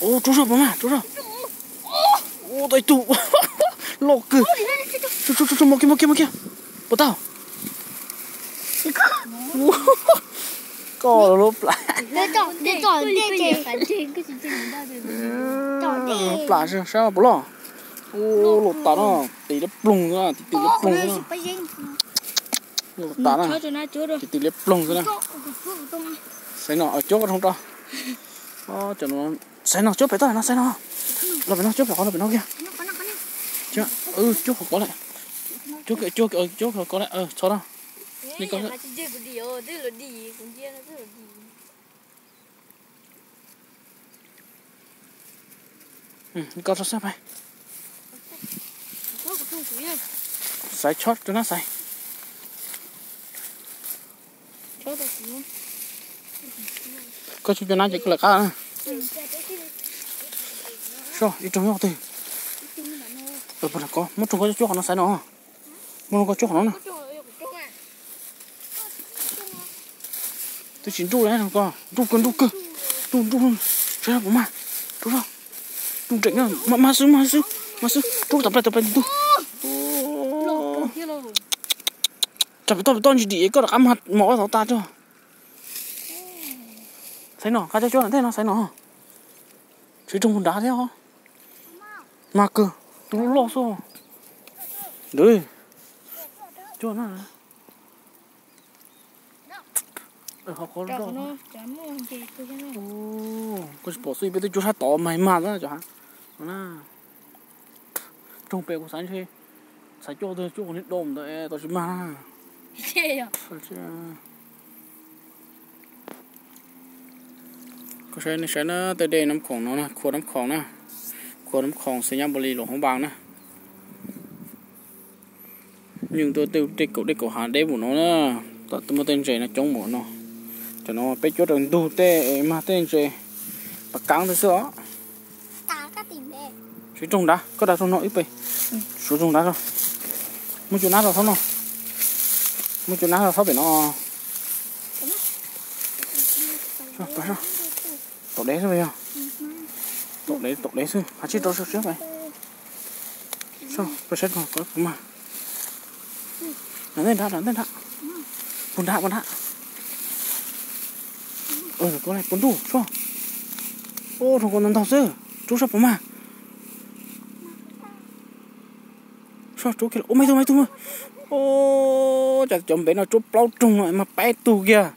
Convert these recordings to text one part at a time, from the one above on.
Ua, rub zog puas mag, rub zog. Ua, tau ib tug loj kawg. Tsu, tsu, tsu, tsu, mus kiag, mus kiag, mus kiag. Puas tau? Koj lub plam. Plam sab puas loj? Ua, loj tas no, tis liab ploog xwb, tis tis liab ploog xwb no. Loj tas na, tis tis liab ploog xwb na. Xaiv no, cuab koj rau rau. Xaiv no cuab pem toj no, xaiv no. Los pem no cuab pem qhov no, pem no kiag. Cuab qhov ko lawm. Cuab, cuab, cuab qhov ko lawm, txhob no. Li ko. Koj tso xab pais. Xaiv chob rau nab xaiv. Koj tsis cov nab ces koj lawv qab na. Soj ib rooj nyob twg? Muab rooj ko cuab qhov no xaiv no. Muab rooj ko cuab qhov no na. Twb tsis nruj li ko, nruj kawg, nruj kawg. Nruj, nruj, saib puas mag. Rub zog. Nruj nreem, mag xwb, mag xwb, mag xwb. Rub tau plaij, tau plaij ntug. Rau pem toj, pem toj ntsis dim koj rov qab mag mos ob tau tas rau. Xaiv no, qab cov cuab ntej no xaiv no. Tsis rooj nrad thiab. Mag kawg, tus loj loj xwb. Ntawd, cuab na. Koj tsis pom xwb, peb twb cuab sab tod mas mag xwb cov ha. Rooj pem kuv xav ntshe, xav cuab twg cuab qhov niag do ntawd tau tsis mag na. Koj saib, nej saib na, tej dej Nab Khoom no na, khua Nab Khoom na, khua Nab Khoom xeem Nyab Npos Lis Luam Hoob Npas na. Yeej tuaj tej dej kaum dej kaum hav deb mus no na, muaj tej ntses no coob mus no. Cov no peb cuab raws ntug tej mag tej ntses pas kaab tej xwb os. Siv rooj nrad, koj dag rooj no ib pe. Suav rooj nrad, muab cua nab rau thaub no, muab cua nab rau thaub pem no. Tom dev xwb yog? Tom dev, tom dev xwb, hav tsij rau siab pais. Peb saib ko puas mag. Nram ntej nrad, nram ntej nrad. Puag nrad, puag nrad. Puas nruj soj. Ua, rooj ko ntau ntau xwb, rub soj puas mag. Soj rub kiag, ua, mas ib tug, mas ib tug. Ua, cas cov npev no rub plaub rooj no mag peb tug kiag.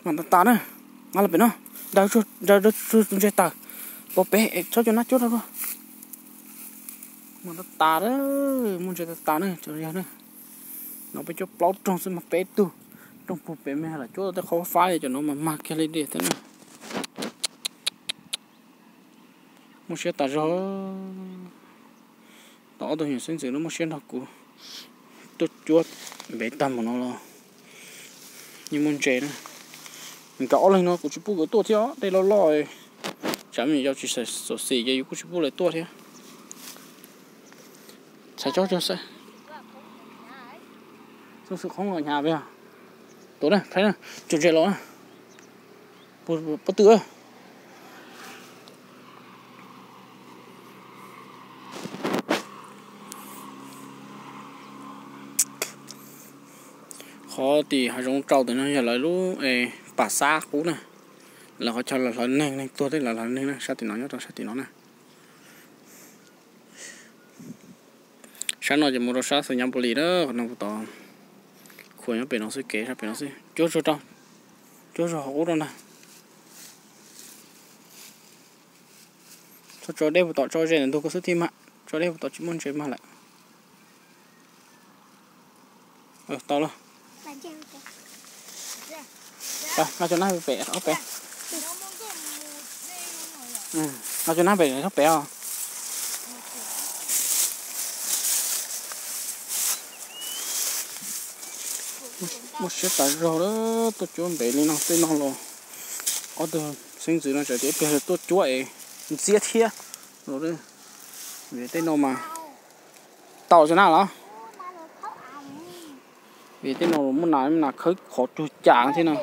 Mas tas tas na. Nqa los pem no, daws, daws ntses taws. Pov pem, txhob cov nab cuab rau dua. Mas tas tas, muaj ntses tas tas na, tso yog na. No peb cuab plaub rooj xwb mag peb tug. Rooj puag pem me lam cuab tej qhov fab li, cov no mas mag kiag li diam thiab na. Muaj siab tas zog. Tau ob tug nyuam xeeb ntxwv no muaj siab nrog kuv tuaj cuab npev tag mus no los yeej muaj ntses na. Nkawd ob leeg no kuv tsis pub nkawd tuaj thiab, dej loj loj, tsam me nyuam yaus tsis xam xim ces yus kuj tsis pub lawv tuaj thiab. Txhais cov xwm qhov nkaus hnyav peb, tus na, thaib na, tsuas ntses los na. Pob tw. Qhov tim hav zoov rau tim no yog lawv lub pas xab qub na. Lawv qhov chaw lawv hlawv neeg, neeg tuag tej lawv hlawv neeg na, sab tim no nyob rau sab tim no na. Sab no ces mus rau sab xeem Nyab Npos Lis na, qhov no puas tau, khuam nyob pem no xwb, kev sab pem no xwb, cuab zog rau, cuab zog qhov qub rau ntag. Txhob tso dej puas tom, tso ze ntawm ntug ko xwb thiaj mag, tso dej puas tom tsis muaj ntses mag lawm. Tau los. Nqa cov nab pem ob pem. Nqa cov nab pem ob pem os. Muaj siab tas zog lawm, tuaj cuab ntev li no tej no los. Ob tug xeeb ntxwv no tseem tias ib pliag tuaj cuab es ntxiab thiab los. Vim tej no mas tau cov nab los. Vim tej no muaj nas, nas khawb qhov cug cas thiab no.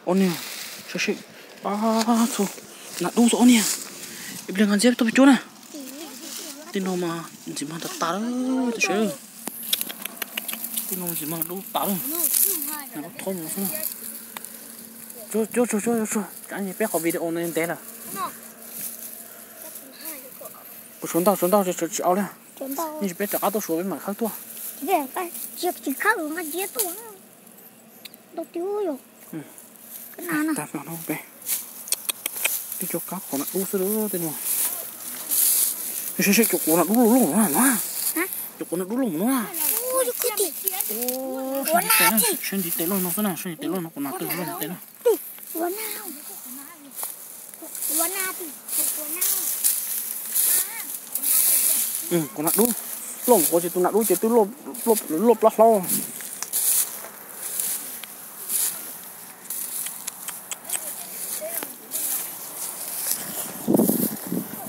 Ob niag, saib seb, pab txhua, nas dub txog ob niag, ib pliag nqa ntxiab tuaj peb cuab na. Tej no mas ntxim mag tas tas lawm tab sis. Tej no ntxim mag dub tas lawm. Nas dub thob mus xwb. Cuab cuab tsuag cuab tsuag, tsam ces peb qhov video no ntev lawm. Kuv suav ntau suav ntau tsis au li. Yeej tsis peb rov qab tuaj suav peb mam khawb tuaj. Tib co kab qhov nas dub xwb lawm tej no. Seb seb cov quav nas dub loj loj no, cov quav nas dub loj no. Seb ntiv tes loj no xwb na, seb ntiv tes loj no, quav nas dub loj tes na. Quav nas dub, loj quav ces tus nas dub ces twb luaj plaub hlaub.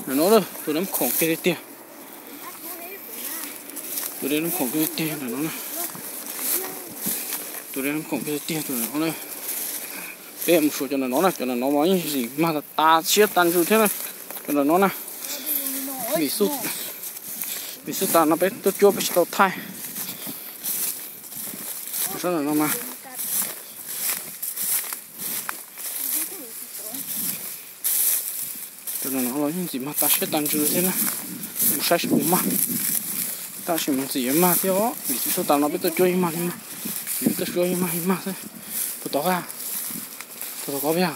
Ntawm no tus nab khoom kiag tiag tiag. Tus dej nab khoom kiag tiag tus ntawm no na. Tus dej nab khoom kiag tiag tus ntawm no na. Peb mus suav cov ntawm no na, cov ntawm no mas yeej ntxim mag tas tas siab tas ntsws thiab na. Cov ntawm no na, vim xub tas no peb tuaj cuab peb tsis tau thaij. Sab ntawm no mas cov ntawm no los yeej ntxim mag tas siab tas ntsws thiab na. Mus saib seb puas mag, tab sis mas ntxim yuav mag thiab os, vim tsis xub tas no peb tuaj cuab yeej mag li mag, vim peb tuaj cuab yeej mag li mag xwb. Puas tau qab, puas tau qab viag.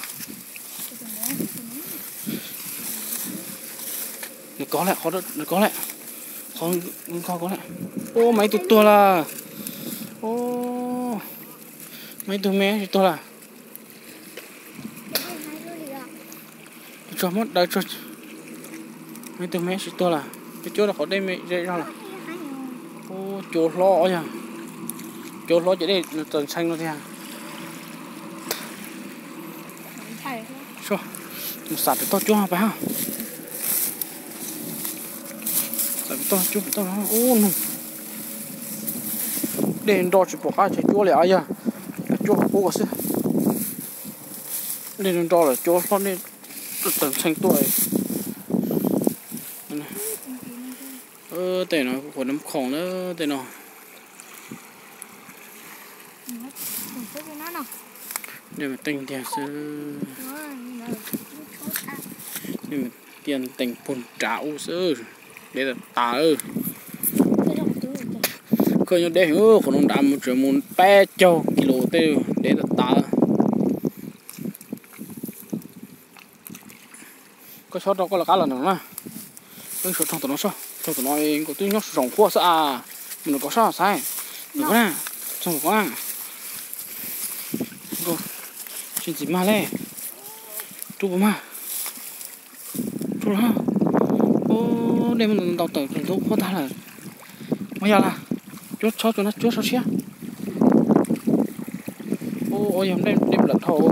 Nws kov lawm, nws kov lawm, qhov nkaus kov lawm. Ub, mas ib tug tuag lawm. Ub, mas ib tug me tsis tuag lawm. Tsuag muab daws tsuag. Mas ib tug me tsis tuag lawm, peb cuab rau qhov dej me ze zog lawm. Ub, cua hlob os yog, cua hlob ces dej txawm ntshee no tiag. Mus xam pem toj cuab pais ha. Xam pem toj cuab pem toj no. Ub, noog, dej nro tsis pom qab chaw cuab li os yog, cuab qub ko xwb. Dej nro lawm cua hlob dej txawm ntshee tuaj. Tej no kuv quav nab khoom na, tej no. Dej mas teej tiag xwb. Dej mas tiaj teej puag nrad ub xwb. Dev tas tas. Koj nyob deb heev, qhov no nrad mus tseem mus peb caug kis lus tej, dev tas tas. Koj xob rau koj lawv qab los ntawm no na. Peb suav raug tom no sob, raug tom no, nkawd twb nyob zoo qhuaj xwb as. Mus nram kov sob xaiv. Nram kov na, txog nram kov na. Tsis ntxim mag li. Rub puas mag? Rub los. Ub, dej muab ntaus tawm tus ntub qhuav tag lawm. Ua yog lawm, cuab txhob cuab na, cuab txhob siab. Ub, ua yog dej dej plam dhau.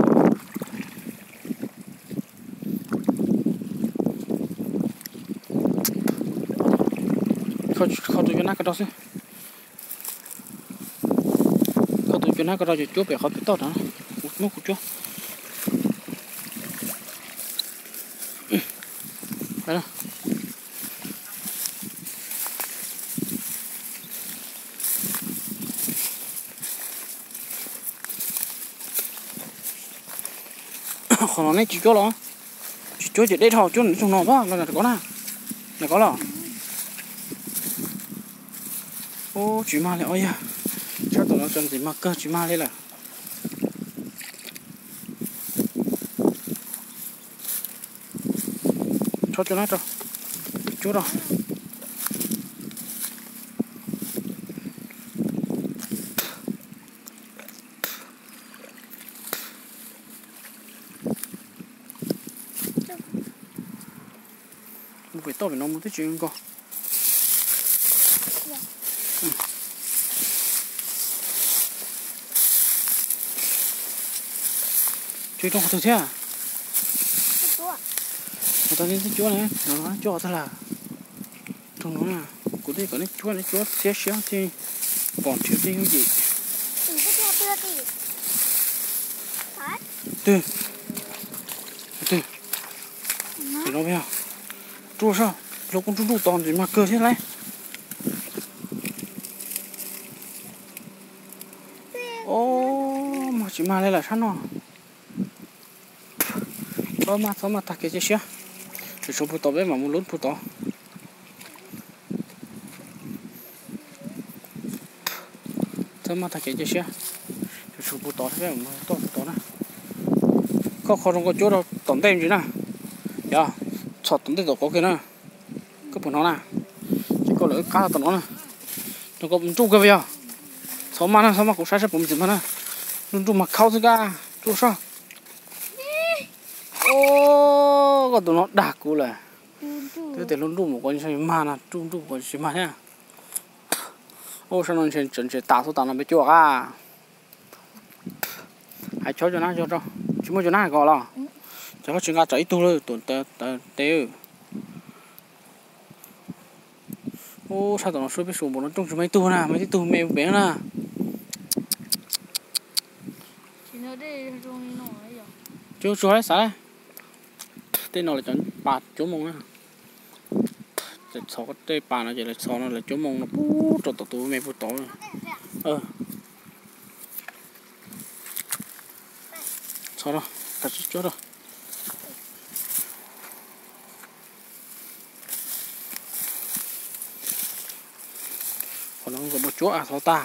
Kho tus cuab nab ko rau xwb. Kho tus cuab nab ko rau ces cuab pem qhov pem toj rau, kuv muab kuv cuab. Qhov no neb tsis cuab los? Tsis cuab ces deb dhau, cuab nram tsoog no pab los nram kov na. Nram kov los? Ub, tsis mag li os yog. Sab tom no txawm ntxim mag kawg tsis mag li lawm. Txhob cuab na rau, cuab rau. Mus pem toj pem no mus twb tsis nkaus. Tsis rau qhov twg thiab. Qhov tau nej twb cuab ne, no cuab qhov twg lawm? Rau no na, kuv twb kom nej cuab, nej cuab thiab siab thiaj pom nrhiav tej yooj yim. Twg? Twg? Twg no yog? Ruaj soj, yog kuj nruj nruj tos ntsis mag kawg thiab lauj. Os, mag tsis mag li lawm sab no. Txhob maj, txhob maj, tag kev cia siab. Tsum tsum pug tod, peb mam mus lub pug tod. Txhob maj, tag kev cia siab. Tsum tsum pug tod, peb mam mus toj pug tod na. Koj qho zoo koj cuab rau tom ntej me ntsis na. Yog, txhom tom ntej tom qauv kiag na. Koj puas hnov na? Ces koj lawv qab tom no na. Nrog koj nruj kawg puas yog? Txhob maj na, txhob maj, kuv saib saib puas muaj txiv mag na. Nruj nruj mag khaub xwb kab. Ruaj soj. Os, koj tus no dag kuv lawm. Twb tias lub nruj mus kuv tsis mag na, nruj nruj kuv tsis mag thiab. Ub, sab no ntshe, ntshe tas xub tas no peb cuab qab. Hais chob cov nab, tsis muaj cov nab ko los? Ces koj tsis nqa tsam ib tug lawm tus tes. Ub, sab tom no sub peb su npaum no rooj tsis muaj ib tug na, muaj ib tug me pem na. Cuab tsuag xav, tej no lawv cov pas cuab moo na. Txhos tej pas no ces lawv txhos no lawv cuab moo no pub rau tom tus me pug tod. Txhos no, tsis cuab rau. Qhov no nkawd muaj cuab txhov tag.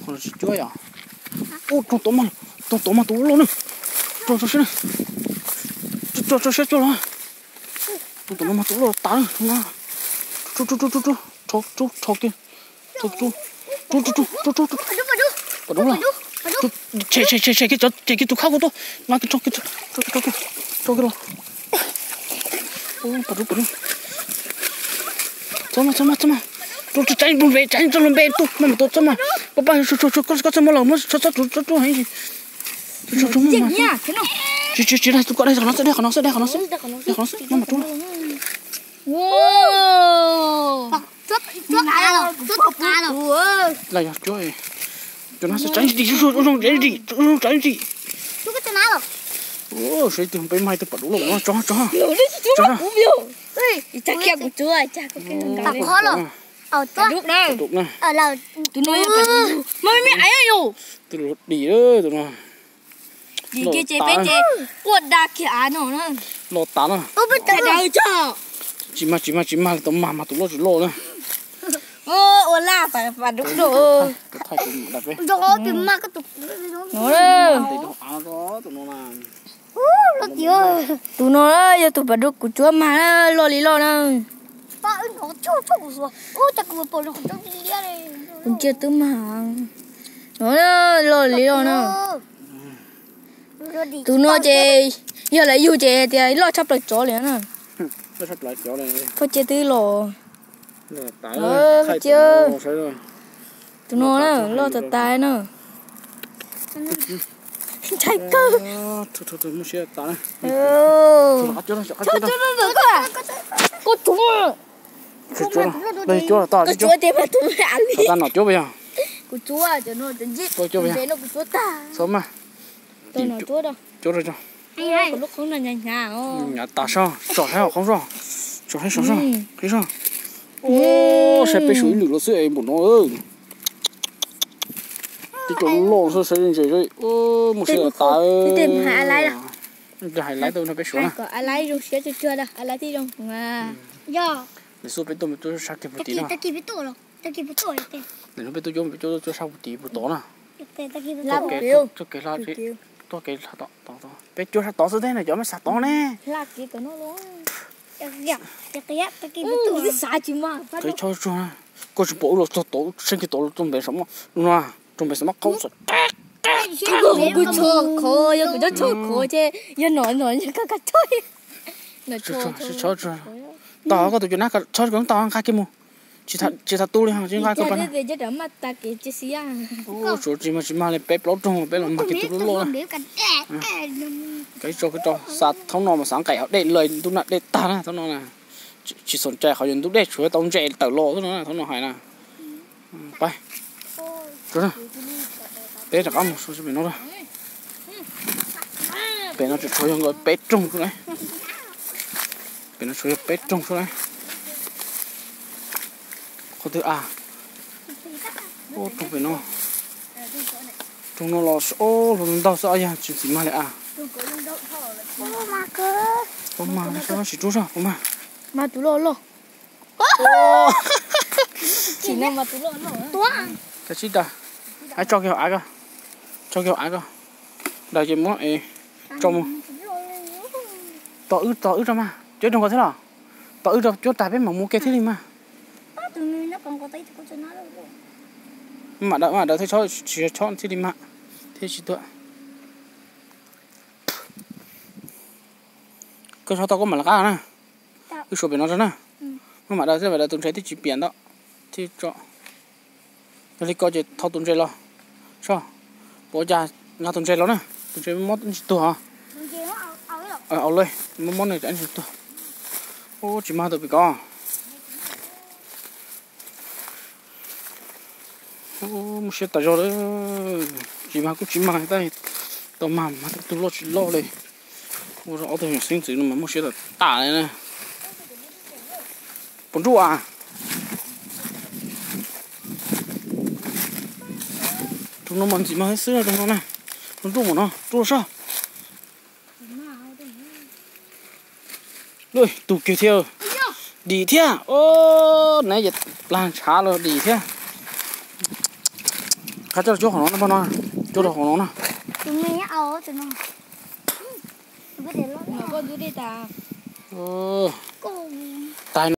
Qhov no tsis cuab yom. Ub, rooj tod mas, rooj tod mas tus loj na. Rooj tso siab na. Tso tso siab cuab los. Rooj tod no mas tus loj tas na. Rub rub rub rub rub, rho rub rho kiag. Rub rub rub rub rub. Pas dub los. Tshem tshem tshem tshem kiag cov, tshem kiag tus khab kuv tuaj. Nqa kiag rho kiag, rho kiag los. Pas dub pas dub. Txhob maj txhob maj txhob maj. Rau tseeb lub npe, tseeb rau lub npe tuaj, maj mam tuaj txhob maj. Pab pab, koj txhob muab los muab txhob txhob txhob txhob heev. Tsis tsis tsis, tus koj dai qhov no xwb, dai qhov no xwb, dai qhov no xwb, dai qhov no xwb, maj mam rub. Laj yog cuab, cov no xwb tseeb dim, zoo zoo tseeb dim, zoo zoo tseeb dim. Saib tus peb mag tus pas dub los no, tso tso. Tus no, tus no, tus no. Tus loj dim tus no. Dim kiag ces peb ces quaj da kiag av no na. Loj tas na. Tsis mag tsis mag tsis mag li, tus mag mas tus loj tsis loj na. Ua laj pas dub dub. Tus no yog tus pas dub kuv cuab mag loj li loj na. Kuv ntsia twb mag no, loj li loj na. Tus no ces yog lawv yug ces tias loj tshaj plaws tsov li na. Koj cia twb los. Tus no na, loj tas tas na. Ntshai kawg. Koj tsuav, koj tsuav, kuv tsuav, kuv tsuav tag. Txhob maj. Cuab rau tso. Hnyav tas soj, tso saib hauv qhoob soj, tso saib sov soj, qhib soj. Saib peb su ib lwm los xwb es npaum no. Tib co loj xwb, saib ntses, mus siab tas. Hais laiv tau nrog peb suav na. Lawv xub peb tuaj, peb tuaj sab kiag puag tid no. Lawv no peb tuaj cuab, peb cuab, cuab sab puag tid puag tod na. Tuaj kev hla, tuaj kev hla tod, peb cuab sab tod xwb thiab na, cov mej sab tod ne. Qhib chob tsuag, koj tsis pom wb los txog tod, tseeb kiag tod, rau npe saum maj no, rau npe saum maj qaub. Kuv tso khov, yog kuv tso khov ces yog no no yog koj ka tso. Tso, tso, tso. Tau koj tus cov nab, tso kom tau nqa kiag mus. Tsis tas tu li, tsis nqa koj pas na. Tsuav tsis mag, tsis mag li, peb plaub rooj peb los mag kiag tus loj loj na. Koj tso, koj tso, xa thaub no mas xav nqaim hauv dej lawm, ntub nag dej tag na thaub no na. Tsis txhaum cai qhov yog ntub dej tshuav tau ntses tawm los xwb no na, thaub no hais na. Pab. Peb rov qab mus so pem no. Pem no tseem tshuav yog nkaus peb rooj xwb na. Pem no tshuav yog peb rooj xwb na. Qhov twg a? Rooj pem no. Rooj no los hluas ntau xwb os, yog tsis ntxim mag li a. Puas mag, sib rub zog puas mag. Mas tus loj loj. Kav tsij tas, hais tso kiag hauv av ko, tso kiag hauv av ko. Daws ces muab es tso mus. Tos wb, tos wb rau mas, cuab rau nkaus thiab los? Tos wb rau cuab tas peb mam mus ke thiaj li mas. Mam daws, mam daws thiaj chob, tsis chob thiaj li mas, thiaj tsis tuag. Koj chob tau koj mam li qab na. Wb suav pem no tso na. Muab mam daws thiab, mam daws tus ntses twb tsis piam ntau thiab tso. Yog li ko ces thau tus ntses los. Soj, puas ua cas nqa tus ntses los na, tus ntses mob tsis tuag. Au le, mob mob ne tsis tuag. Ub, tsis mag tau pem ko. Ub, muaj siab tas zog lawm. Tsis mag kuj tsis mag, tab tau mag mag tau tus loj tsis loj li. Ua rau ob tug nyuam xeeb ntxwv no mas muaj siab tas tas li na. Puas nruj a? Tus no mas ntxim mag xwb tus no na. Nruj nruj mus no, nruj soj. Tus kiag thiab, dim thiab. Neb ces plag ntshav los dim thiab. Qhov coj los cuab qhov no, cuab rau qhov no na. Tais